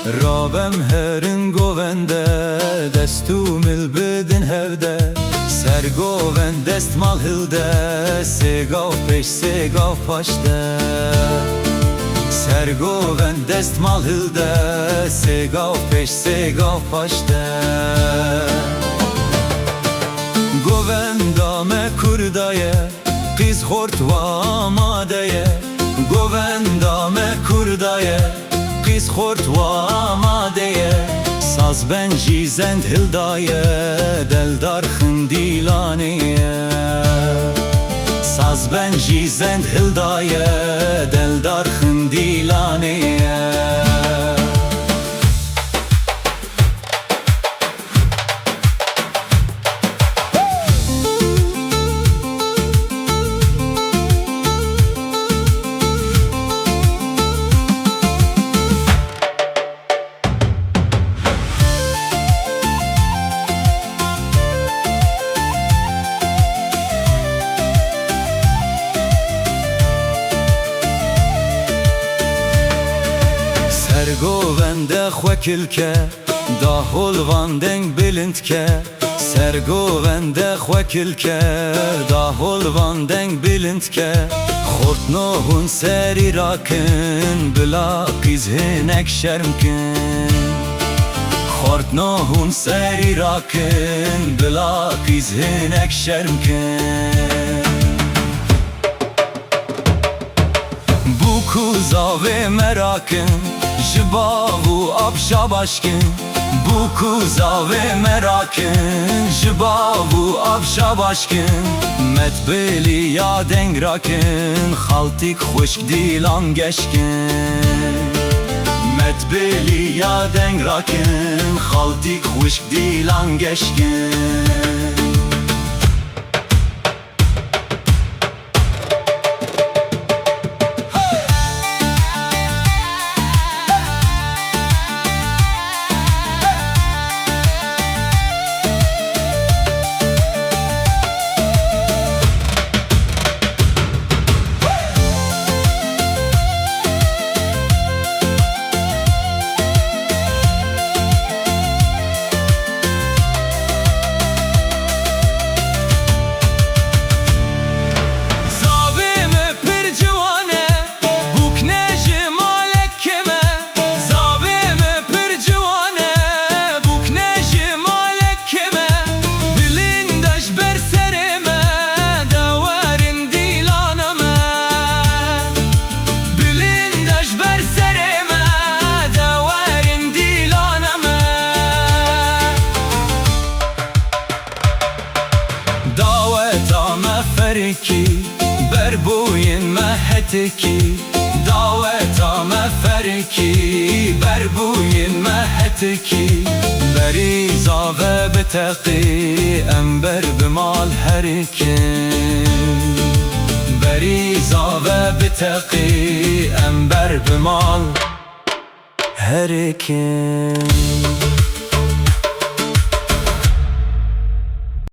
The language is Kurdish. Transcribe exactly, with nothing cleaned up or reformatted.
Rabem herin govende, dest û mil bidin hevde. Ser govend destmal hilde, sê gav pêş sê gav paşte. Ser govend destmal hilde, sê gav pêş sê gav paşte. Govenda me kurda ye, qîz xort wa amade ye. Govenda me kurda ye, qîz xort wa amade ye. Sazben jî zend hildaye, deldar xindîlanê ye. Sazben jî zend hildaye, deldar xindîlanê ye. Ser govende xwe kilke, dahol van deng bilind ke. Ser govende xwe kilke, dahol van deng bilind ke. Xortno hûn serî rakin, bila qîz hinek şerm kin. Xortno hûn serî rakin, bila qîz hinek şerm kin. Bûk û zavê me rakin, ji bav û av şabaş kin. Bûk û zavê me rakin, ji bav û av şabaş kin. Metbêlî ya deng rakin, xaltîk xwişk dîlan geş kin. Metbêlî ya deng rakin, xaltîk xwişk dîlan geş kin. Zavê me pir ciwan e, bûk ne ji malek kêm e. Zavê me pir ciwan e, bûk ne ji malek kêm e. Bilind e ji ber serê me, de werin dîlana me. Bilind e ji ber serê me, de werin dîlana me. Daweta me ferikî, berbûyîn me hetikî. Daweta me ferikî, berbûyîn me hetikî. Berî zave biteqî, em ber bi mal herikin. Berî zave biteqî, em ber bi mal herikin.